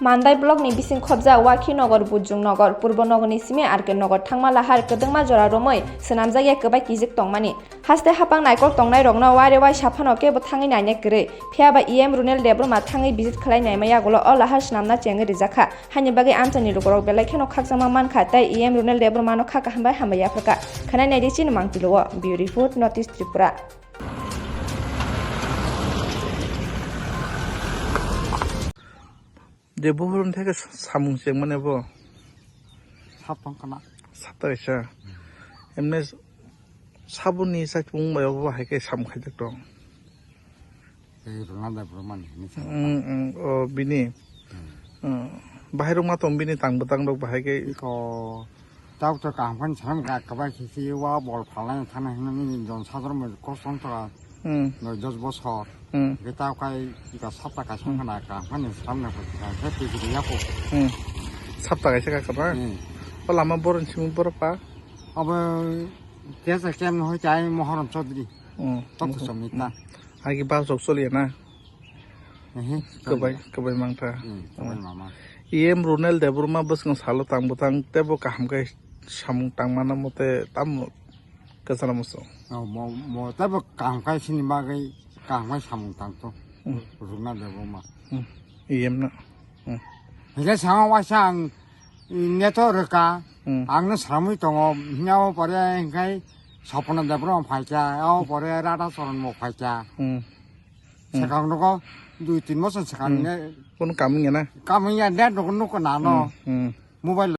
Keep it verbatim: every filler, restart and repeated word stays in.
Mandai block ni bising khobjak Wakhi Nogor, Bujung Nogor, Purbo Nogor ni simi R K Nogor thangma lahar kwdwngma jora romwi swnamjak ya kwbai kijik tongmani. Haste hapang naikol tongnai rokno wari wai saphano kebo thangwi naina kwrwi. Phiya ba E M Runel Debbarma thangwi visit khlai naima yagulo o lahar swnamna chengwi rijak kha. Haini bagwi amchaini lukurok belai kheno khakchangma mankha tei E M Runel Debbarma no kha kaham bai hambai yapharkha. Khwnai naidi chini mangpilo o. Bureau Report, North East Tripura. Je buphuruni theke samung chengmani bo. Sap tong khna. Sap ta kaisa. Emne saboni saichung bai bo hai khe samung khaijak tong. Tei rwna da bwrwmani hinwi sa. Mm, mm, o bini. Mm. Mm. Bahai rok ma tong bini tang bwtang rok bahai khe. Iko Tabuk to kaham khe salam ka kwbai khe si wa bol phalnai thana hinwi jon sajor mo kosong to Hmm. Noi dos bosor. Hmm. Hwnkhe tabuk kai ika sapta kaisa Hmm. khna kaham khe salam na khe twi khe yapo. Hmm. Sapta kaisa ka kwbai. Hmm. O lama borok simi borok pa. Abo kesa kem no hoi chai Moharam Chaudhary. Hmm. Tok Hmm. Chomita. Hmm. Agi bas rok choliya na. Ehe, Kwbai, choliya. Kwbai mangkha. Hmm, kwbai mama. E M Runel Debbarma bwswng salo tang bwtang teibo kaham khe samung tangmano mote tamo kwcharo muchung. Oh, mo, mo, teibo kaham khe sini bagwi kaham khe samung tangto. Hmm. Runel Debbarma. Hmm. E M no. Hmm. Hingke sama waisa ang neto rwka. Hmm. Ang no samui tongo. Hingke abo pore hingke Sopona Debbarma phaikha. Abo pore Radha Charan bo phaikha. Hmm. Hmm. Swkang nogo dui tin bosor swkang Hmm. ne Kono kamung ya na? Kamung ya, net nogo nukho nano. Hmm, hmm. Mobile